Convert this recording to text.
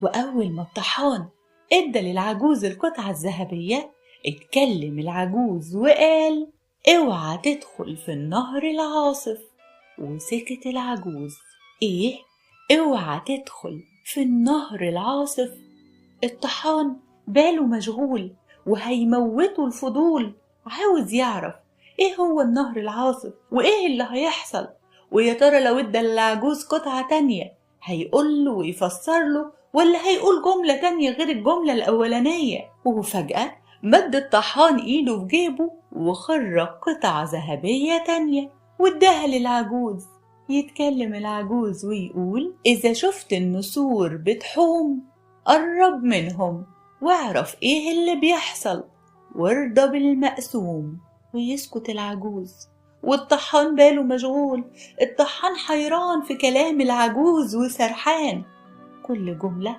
وأول ما الطحان ادى للعجوز القطعة الذهبية اتكلم العجوز وقال: اوعى تدخل في النهر العاصف. وسكت العجوز. ايه؟ اوعى تدخل في النهر العاصف؟ الطحان باله مشغول وهيموته الفضول، عاوز يعرف ايه هو النهر العاصف وايه اللي هيحصل، ويا ترى لو ادى للعجوز قطعة تانية هيقول له ويفسر له ولا هيقول جملة تانية غير الجملة الأولانية. وفجأة مد الطحان ايده في جيبه وخرج قطعة ذهبية تانية واداها للعجوز. يتكلم العجوز ويقول: إذا شفت النسور بتحوم قرب منهم واعرف ايه اللي بيحصل وارضى بالمقسوم. ويسكت العجوز والطحان باله مشغول. الطحان حيران في كلام العجوز وسرحان، كل جملة